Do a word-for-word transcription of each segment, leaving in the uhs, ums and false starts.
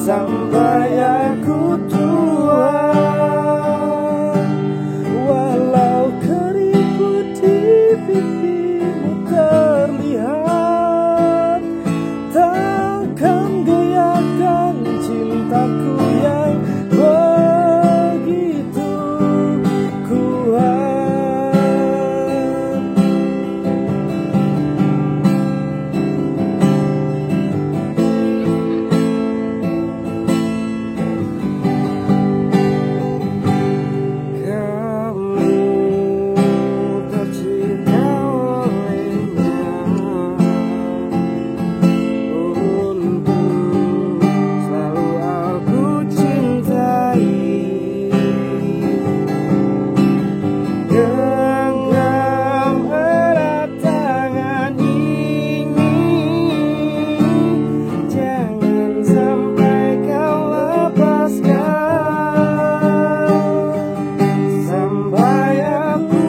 Sampai aku tua, walau keriput di pipimu terlihat, takkan goyahkan cintaku yang begitu kuat. Kamu tercipta olehnya untuk selalu aku cintai. Genggam erat tangan ini, jangan sampai kau lepaskan. Sampai aku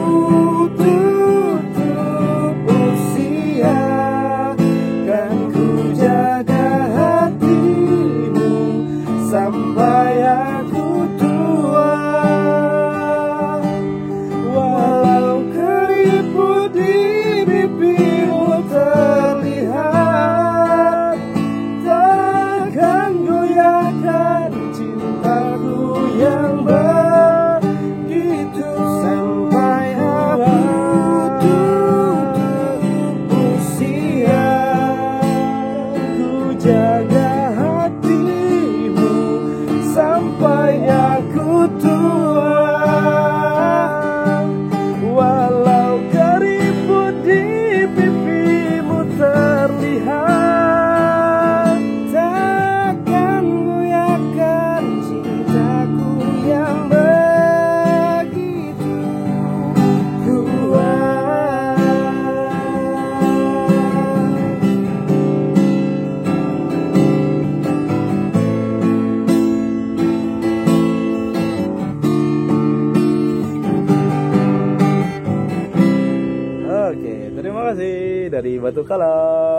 tutup usia, kan ku jaga hatimu sampai aku tua. Walau keriput di pipimu terlihat, takkan goyahkan cintaku yang begitu. Sampai aku tutup usia, ku jaga hatimu sampai aku tua. Walau keriput di pipimu terlihat, takkan goyahkan cintaku yang begitu kuat. Oke, terima kasih dari Batu Kalam.